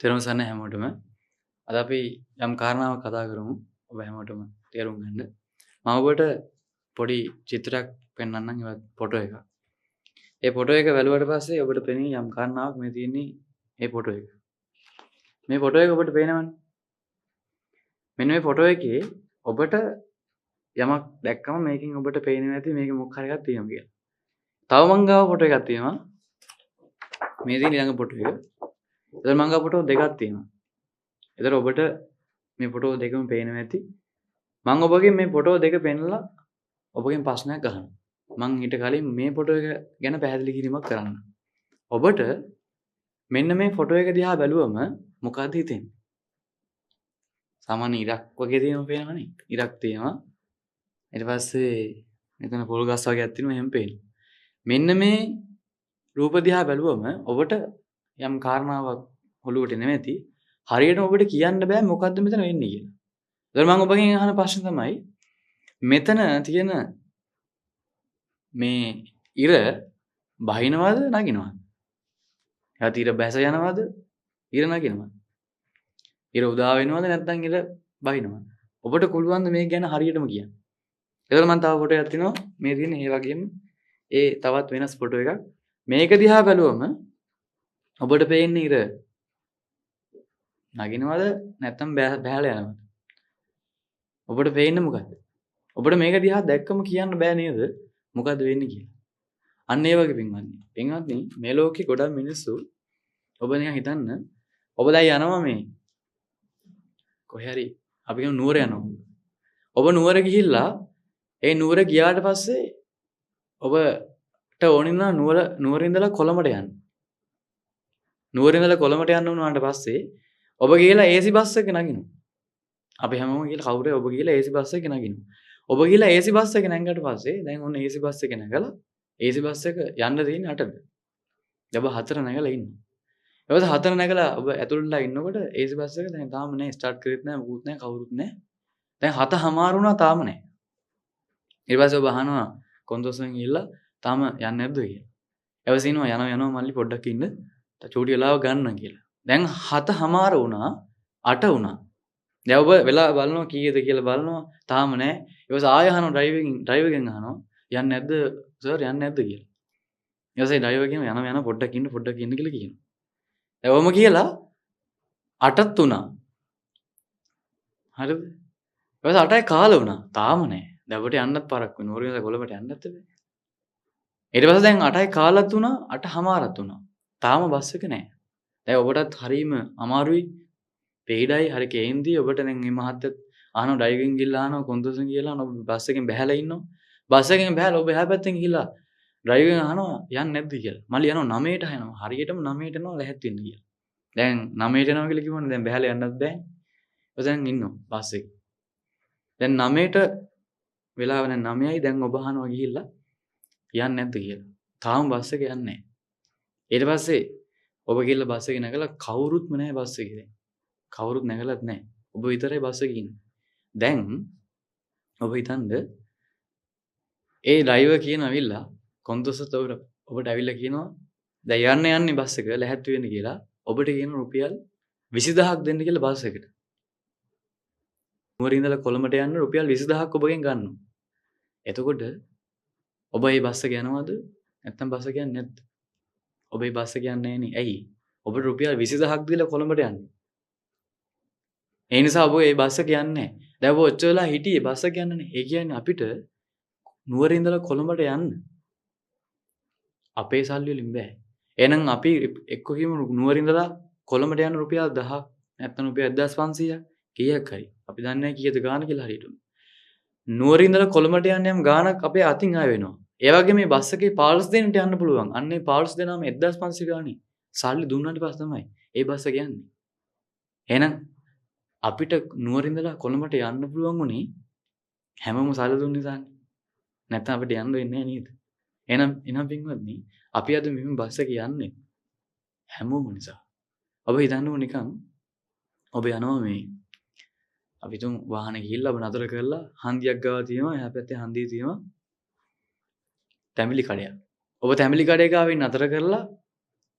තෙරුවන් සරණයි හැමෝටම. අද අපි යම් කාරණාවක් කතා කරමු. ඔබ හැමෝටම තේරුම් ගන්න. මම ඔබට පොඩි චිත්‍රයක් පෙන්වන්නම්, ඒවත් ෆොටෝ එකක්. ඒ ෆොටෝ එක බැලුවට පස්සේ ඔබට පෙනෙන යම් කාරණාවක් මේ තියෙන්නේ මේ ෆොටෝ එක. මේ ෆොටෝ එක ඔබට පේනවනේ. මෙන්න මේ ෆොටෝ එකේ ඔබට යමක් දැක්කම මේකෙන් ඔබට පේනවා ඇති මේක මොකක් හරි එකක් තියෙනවා කියලා. තව මං ගාව ෆොටෝ එකක් තියෙනවා. මේ තියෙන ඊළඟ ෆොටෝ එක. එතන මං ගාව ෆොටෝ දෙකක් තියෙනවා. එතන ඔබට මේ ෆොටෝ දෙකම පේනවා ඇති. මං ඔබගෙන් මේ ෆොටෝ දෙක පෙන්නලා ඔබගෙන් ප්‍රශ්නයක් අහනවා. මං ඊට කලින් මේ ෆොටෝ එක ගැන පැහැදිලි කිරීමක් කරන්න. ඔබට මෙන්න මේ ෆොටෝ එක දිහා බැලුවම මොකද්ද හිතෙන්නේ? සාමාන්‍ය ඉරක් වගේ තියෙනවා පේනවනේ. ඉරක් තියෙනවා. ඊට පස්සේ මෙතන පොල් ගස් වගේක් තියෙනවා, එහෙම පේනවා. මෙන්න මේ රූප දිහා බැලුවම ඔබට යම් කාරණාවක් ඔළුවට එනවා ඇති. හරියටම ඔබට කියන්න බෑ මොකද්ද මෙතන වෙන්නේ කියලා. ඒතර මම ඔබගෙන් අහන ප්‍රශ්න තමයි මෙතන තියෙන මේ ඉර බහිනවද නගිනවද? එයාට ඉර බැස යනවද? ඉර නගිනවද? ඉර උදා වෙනවද නැත්නම් ඉර බහිනවද? ඔබට පුළුවන් ද මේක ගැන හරියටම කියන්න? ඒතර මම තව ෆොටෝ එකක් තියෙනවා. මේ තියෙන ඒ වගේම ඒ තවත් වෙනස් ෆොටෝ එකක්. මේක දිහා බැලුවම ඔබට පේන්නේ ඉර නගිනවද නැත්නම් බැහැලා යනවද? ඔබට පේන්නේ මොකද්ද? ඔබට මේක දිහා දැක්කම කියන්න බෑ නේද මොකද්ද වෙන්නේ කියලා. අන්න ඒ වගේ පින්වත්නි. පින්වත්නි මේ ලෝකේ ගොඩක් මිනිස්සු ඔබ නිකන් හිතන්න ඔබ දැන් යනවා මේ කොහේ හරි අපි කියමු නුවර යනවා. ඔබ නුවර ගිහිල්ලා ඒ නුවර ගියාට පස්සේ ඔබට ඕනේ නම් නුවර ඉඳලා කොළඹට යන්න. නුවර ඉඳලා කොළඹට යන්න වුණාට පස්සේ ඔබ ගිහලා AC bus එක නගිනවා. අපි හැමෝම ගිහලා කවුරු ඔබ ගිහලා AC bus එක නගිනවා. ඔබ ගිහලා AC bus එක නැංගට පස්සේ දැන් ඔන්න AC bus එක නැගලා AC bus එක යන්න තියෙන්නේ 8ට. ඔබ 4 නැගලා ඉන්නවා. ඊට පස්සේ 4 නැගලා ඔබ ඇතුළටලා ඉන්නකොට AC bus එක දැන් තාම නෑ, ස්ටාර්ට් කරෙත් නෑ, මොකුත් නෑ, කවුරුත් නෑ. දැන් 7:00 වුණා තාම නෑ. ඊට පස්සේ ඔබ අහනවා කොන්දොස්සෙන් ගිහලා තාම යන්නේ නැද්ද කියලා. ඊට පස්සේ ඉන්නවා යනවා යනවා මල්ලි පොඩ්ඩක් ඉන්න. චූටි වෙලාව ගන්න කියලා. දැන් 7:00 වුණා 8 වුණා. දැන් ඔබ වෙලා බලනවා කීයද කියලා බලනවා තාම නෑ. ඊට පස්සේ ආය අහනවා ඩ්‍රයිවර් ගෙන් අහනවා යන්නේ නැද්ද සර් යන්නේ නැද්ද කියලා. ඊට පස්සේ ඩ්‍රයිවර් කියනවා යනවා යනවා පොඩ්ඩක් ඉන්න පොඩ්ඩක් ඉන්න කියලා කියනවා. දැන් ඔහොම කියලා 8ත් වුණා. හරිද? ඊට පස්සේ 8යි කාල වුණා. තාම නෑ. දැන් ඔබට යන්නත් පරක් වෙනවා. නුවර ඉඳලා කොළඹට යන්නත් බෑ. ඊට පස්සේ දැන් 8යි කාලත් වුණා 8:00ත් වුණා. තාම බස් එක නෑ. දැන් ඔබටත් හරීම අමාරුයි. පෙහිඩයි හරි කේන්ති. ඔබට දැන් මේ මහත්තයත් අහනවා ඩ්‍රයිවිං ගිහලා අහනවා කොන්දොස්සෙන් ගිහලා අහනවා ඔබ බස් එකෙන් බැහැලා ඉන්නවා. බස් එකෙන් බැහැලා ඔබ එහා පැත්තෙන් ගිහලා ඩ්‍රයිවිං අහනවා යන්නේ නැද්ද කියලා. මල්ලි යනවා 9ට යනවා. හරියටම 9ට යනවා ලැහැත් වෙන්න කියලා. දැන් 9ට යනවා කියලා කිව්වනේ දැන් බැහැලා යන්නත් බෑ. ඔය දැන් ඉන්නවා බස් එකේ. දැන් 9ට වෙලාව දැන් 9යි දැන් ඔබ අහනවා ගිහිල්ලා යන්නේ නැද්ද කියලා. තාම බස් එක යන්නේ නැහැ. ඊට පස්සේ ඔබ ගිහිල්ලා බස් එකේ නැගලා කවුරුත්ම නැහැ බස් එකේ දැන්. කවුරුත් නැගලත් නැහැ. ඔබ විතරයි බස් එකේ ඉන්නේ. දැන් ඔබ හිතනද ඒ ඩ්‍රයිවර් කියන ඇවිල්ලා කොන්දොස්සත් ඔබට ඇවිල්ලා කියනවා දැන් යන්න යන්නේ බස් එක ලැහැත්ති වෙන්න කියලා. ඔබට කියන රුපියල් 20000ක් දෙන්න කියලා බස් එකට. නුවර ඉඳලා කොළඹට යන්න රුපියල් 20000ක් ඔබගෙන් ගන්නවා. එතකොට ඔබ මේ බස් එක යනවද නැත්නම් බස් එක යන්නේ නැද්ද? ඔබ මේ බස් එක යන්නේ නෑනේ. ඇයි? ඔබට රුපියල් 20000ක් දීලා කොළඹට යන්න. ඒ නිසා ඔබ මේ බස් එක යන්නේ නෑ. දැන් ඔබ ඔච්චර වෙලා හිටියේ බස් එක යන්න නේ. ඒ කියන්නේ අපිට නුවර ඉඳලා කොළඹට යන්න අපේ සල්ලි වලින් බෑ. එහෙනම් අපි එක්ක කියමු නුවර ඉඳලා කොළඹට යන්න රුපියල් 1000ක් නැත්නම් රුපියල් 1500ක් කීයක් හරි. අපි දන්නේ නෑ කීයද ගාන කියලා හරියටම. නුවර ඉඳලා කොළඹට යන්න යම් ගාණක් අපේ අතින් ආය වෙනවා. ඒ වගේ මේ බස් එකේ පාර්ට්ස් දෙන්නට යන්න පුළුවන්. අන්න ඒ පාර්ට්ස් දෙනාම 1500 ගානේ සල්ලි දුන්නාට පස්සේ තමයි ඒ බස් එක යන්නේ. එහෙනම් අපිට නුවර ඉඳලා කොළඹට යන්න පුළුවන් උනේ හැමෝම සල්ලි දුන්න නිසානේ. නැත්නම් අපිට යන්න වෙන්නේ නෑ නේද? එහෙනම් පින්වත්නි අපි අද මෙහෙම බස් එකේ යන්නේ හැමෝම නිසා. ඔබ හිතන්නකෝ නිකන් ඔබ යනවා මේ අපි තුන් වාහනේ ගිහිල්ලා ඔබ නතර කරලා හන්දියක් ගාව තියෙනවා එහා පැත්තේ හන්දිය තියෙනවා තැඹිලි කඩයක්. ඔබ තැඹිලි කඩේ ගාවින් නතර කරලා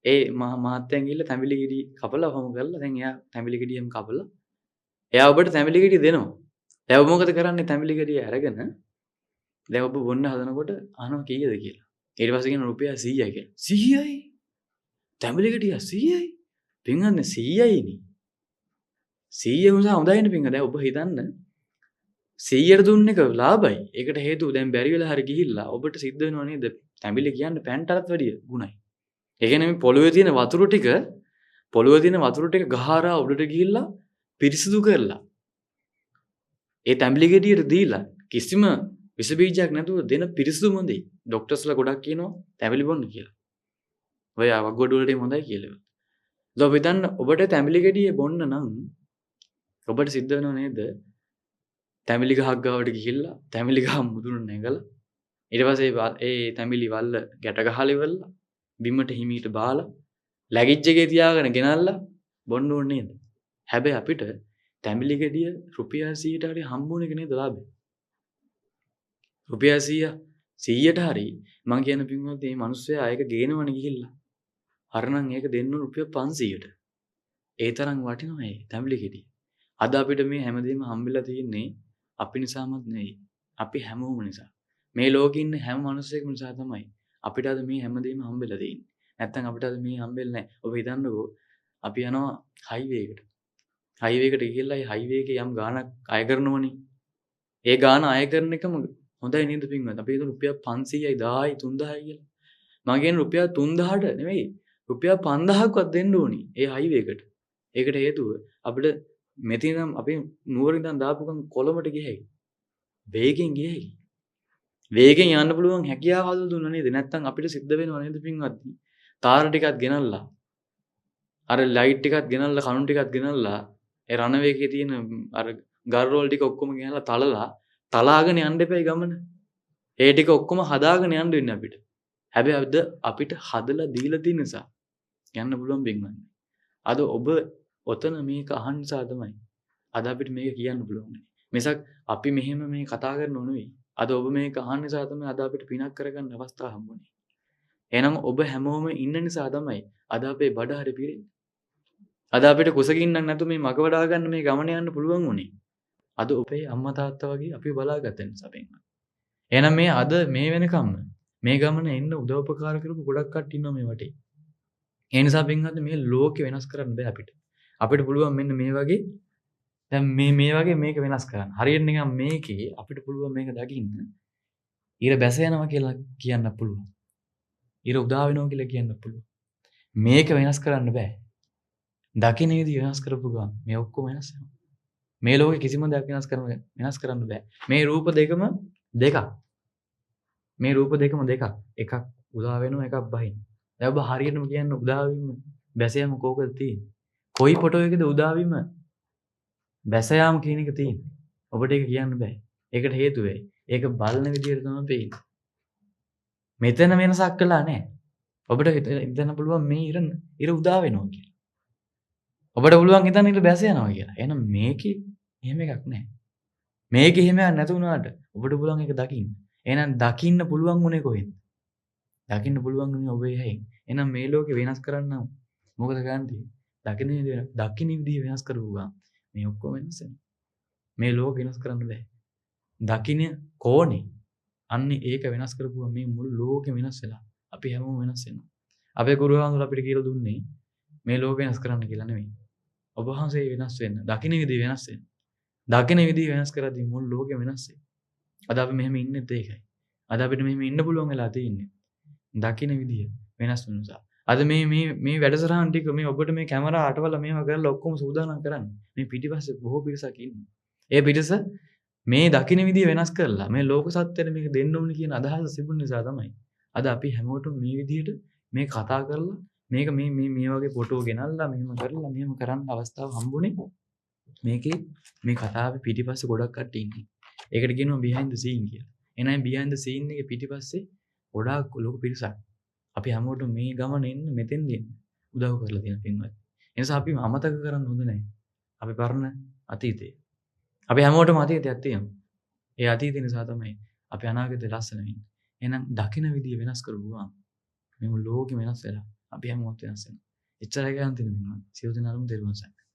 ඒ මහත්තයන් ගිහිල්ලා තැඹිලි ගෙඩි කපලා ඔහොම කරලා දැන් එයා තැඹිලි ගෙඩි එහෙම කපලා එයා ඔබට තැඹිලි ගෙඩි දෙනවා. දැන් ඔබ මොකද කරන්නේ තැඹිලි ගෙඩිය අරගෙන දැන් ඔබ බොන්න හදනකොට අහනවා කීයද කියලා. ඊට පස්සේ කියනවා රුපියල් 100යි කියලා. 100යි? තැඹිලි ගෙඩිය 100යි? පින්වත්නි 100යි නේ. 100 වුණා හොඳයිනේ පින්වත්. දැන් ඔබ හිතන්න 100ට දුන්න එක ලාභයි. ඒකට හේතුව දැන් බැරි වෙලා හරි ගිහිල්ලා ඔබට සිද්ධ වෙනව නේද? තැඹිලි කියන්නේ පැන්ටරත් වැඩිය ගුණයි. ඒ කියන්නේ මේ පොළොවේ තියෙන වතුර ටික පොළොවේ තියෙන වතුර ටික ගහරා උඩට ගිහිල්ලා පිරිසිදු කරලා ඒ තැඹිලි ගෙඩියට දීලා කිසිම විස බීජයක් නැතුව දෙන පිරිසිදුම දේ. ඩොක්ටර්ස්ලා ගොඩක් කියනවා තැඹිලි බොන්න කියලා. ඔය වග්ගොඩ වලට එහෙම හොඳයි කියලා. දැන් ඔබ හිතන්න ඔබට තැඹිලි ගෙඩිය බොන්න නම් ඔබට සිද්ධ වෙනව නේද? තැඹිලි ගහක් ගාවට ගිහිල්ලා තැඹිලි ගහ මුදුන නැගලා ඊට පස්සේ ඒ තැඹිලි වල්ල ගැට ගහලා ඉවරලා බිමට හිමීට බාලා ලැගිජ් එකේ තියාගෙන ගෙනල්ලා බොන්න ඕනේ නේද? හැබැයි අපිට තැඹිලි ගෙඩිය රුපියල් 100ට හරි හම්බුන එක නේද ලාභේ? රුපියල් 100ට හරි මං කියන පින්වත් මේ මිනිස්සයා ඒක ගේනවනේ ගිහිල්ලා. අර නම් ඒක දෙන්න ඕන රුපියල් 500ට. ඒ තරම් වටිනවා ඒ තැඹිලි ගෙඩිය. අද අපිට මේ හැමදේම හම්බෙලා තියෙන්නේ අපි නිසාමත් නෙවෙයි. අපි හැමෝම නිසා. මේ ලෝකේ ඉන්න හැම මිනිස්සෙක්ම නිසා තමයි අපිට අද මේ හැමදේම හම්බෙලා තියෙන්නේ. නැත්තම් අපිට අද මේ හම්බෙන්නේ නැහැ. ඔබ හිතන්නකෝ අපි යනවා හයිවේ එකට. හයිවේ එකට ගිහිල්ලා ඒ හයිවේ එකේ යම් ගාණක් අය කරනවනේ. ඒ ගාණ අය කරන එකම හොඳයි නේද පින්වත්? අපි හිතමු රුපියල් 500යි 1000යි 3000යි කියලා. මං කියන්නේ රුපියල් 3000ට නෙවෙයි රුපියල් 5000ක්වත් දෙන්න ඕනි ඒ හයිවේ එකට. ඒකට හේතුව අපිට මෙතන ඉඳන් අපි නුවර ඉඳන් දාපු ගමන් කොළඹට ගිය හැකි. වේගෙන් ගිය හැකි. වේගෙන් යන්න පුළුවන් හැකියාව හදලා දුන්නා නේද? නැත්තම් අපිට සිද්ධ වෙනව නේද පින්වත්නි? තාර ටිකක් ගෙනල්ලා අර ලයිට් ටිකක් ගෙනල්ලා කණු ටිකක් ගෙනල්ලා ඒ රණවේ එකේ තියෙන අර ගර්රෝල් ටික ඔක්කොම ගෙනල්ලා තලලා තලාගෙන යන්න එපා ගමන. ඒ ටික ඔක්කොම හදාගෙන යන්න වෙන්නේ අපිට. හැබැයි අද අපිට හදලා දීලා තියෙන නිසා යන්න පුළුවන් පින්වත්නි. අද ඔබ ඔතන මේක අහන්න නිසා තමයි අද අපිට මේක කියන්න පුළුවන්. මිසක් අපි මෙහෙම මේ කතා කරනව නෙවෙයි. අද ඔබ මේක අහන්න නිසා තමයි අද අපිට පිනක් කරගන්න අවස්ථාව හම්බුනේ. එහෙනම් ඔබ හැමෝම ඉන්න නිසා තමයි අද අපේ බඩ හරි පිරෙන්නේ. අද අපිට කුසගින්නක් නැතුව මේ මග වඩා ගන්න මේ ගමන යන්න පුළුවන් වුණේ. අද ඔබේ අම්මා තාත්තා වගේ අපි බලාගත්ත නිසා පින්වත්. එහෙනම් මේ අද මේ වෙනකම්ම මේ ගමන එන්න උදව් උපකාර කරපු ගොඩක් කට්ටිය ඉන්නවා මේ වටේ. ඒ නිසා පින්වත් මේ ලෝකෙ වෙනස් කරන්න බෑ අපිට. අපිට පුළුවන් මෙන්න මේ වගේ දැන් මේ මේ වගේ මේක වෙනස් කරන්න. හරියට නිකන් මේකේ අපිට පුළුවන් මේක දකින්න. ඊර බැස යනවා කියලා කියන්න පුළුවන්. ඊර උදා වෙනවා කියලා කියන්න පුළුවන්. මේක වෙනස් කරන්න බෑ. දකින්න විදිය වෙනස් කරපු ගමන් මේ ඔක්කොම වෙනස් වෙනවා. මේ ලෝකේ කිසිම දෙයක් වෙනස් කරන්න බෑ. මේ රූප දෙකම දෙකක්. මේ රූප දෙකම දෙකක්. එකක් උදා වෙනවා එකක් බහිනවා. දැන් ඔබ හරියටම කියන්න උදා වීම බැස යාම කෝකද තියෙන්නේ? කොයි ෆොටෝ එකද උදා වීම බැස යාම කියන එක තියෙන්නේ? ඔබට ඒක කියන්න බෑ. ඒකට හේතුව වෙයි. ඒක බලන විදියට තමයි පේන්නේ. මෙතන වෙනසක් කළා නෑ. ඔබට හිතන්න පුළුවන් මේ ඉර උදා වෙනවා කියලා. ඔබට පුළුවන් හිතන්න ඉර බැස යනවා කියලා. එහෙනම් මේකේ එහෙම එකක් නෑ. මේකේ එහෙම එකක් නැතු වුණාට ඔබට පුළුවන් ඒක දකින්න. එහෙනම් දකින්න පුළුවන් උනේ කොහෙන්ද? දකින්න පුළුවන් උනේ ඔබේ ඇහෙන්. එහෙනම් මේ ලෝකේ වෙනස් කරන්න මොකද කරන්න තියෙන්නේ? දකින්න විදිය වෙනස් කරපු ගමන් මේ ඔක්කොම වෙනස් වෙනවා. මේ ලෝක වෙනස් කරන්න බෑ. දකින්න කෝණේ අන්න ඒක වෙනස් කරපුවා මේ මුළු ලෝකෙම වෙනස් වෙලා අපි හැමෝම වෙනස් වෙනවා. අපේ ගුරු හාමුදුරුවෝ අපිට කියලා දුන්නේ මේ ලෝක වෙනස් කරන්න කියලා නෙවෙයි. ඔබ වහන්සේ වෙනස් වෙන්න, දකින්න විදිය වෙනස් වෙන්න. දකින්න විදිය වෙනස් කරද්දී මුළු ලෝකෙම වෙනස් වෙනවා. අද අපි මෙහෙම ඉන්නෙත් ඒකයි. අද අපිට මෙහෙම ඉන්න පුළුවන් වෙලා තියෙන්නේ දකින්න විදිය වෙනස් වෙන නිසා. අද මේ මේ මේ වැඩසටහන් ටික මේ ඔබට මේ කැමරා අටවලා මේවා කරලා ඔක්කොම සූදානම් කරන්නේ. මේ පිටිපස්සේ බොහෝ පිරිසක් ඉන්නවා. ඒ පිරිස මේ දකින්න විදිය වෙනස් කරලා මේ ලෝක සත්‍යයට මේක දෙන්න ඕනේ කියන අදහස තිබුණ නිසා තමයි අද අපි හැමෝටම මේ විදියට මේ කතා කරලා මේක මේ මේ මේ වගේ ෆොටෝ ගෙනල්ලා මෙහෙම කරලා මෙහෙම කරන්න අවස්ථාව හම්බුනේ. මේකේ මේ කතාවේ පිටිපස්සේ ගොඩක් කට්ටිය ඉන්නේ. ඒකට කියනවා behind the scene කියලා. එහෙනම් behind the scene එකේ පිටිපස්සේ ගොඩාක් ලොකු පිරිසක් අපි හැමෝටම මේ ගමන එන්න මෙතෙන් දෙන්න උදව් කරලා තියෙන පින්වත්. ඒ නිසා අපි අමතක කරන්න හොඳ නැහැ. අපි පරණ අතීතය. අපි හැමෝටම අතීතයක් තියෙනවා. ඒ අතීතය නිසා තමයි අපි අනාගතේ ලස්සන වෙන්නේ. එහෙනම් දකින විදිය වෙනස් කරපුවා මේ මුළු ලෝකෙම වෙනස් වෙලා අපි හැමෝම වෙනස් වෙනවා. එච්චරයි කියන්න තියෙන්නේ පින්වත්නි. සියලු දෙනාටම තෙරුවන් සරණයි.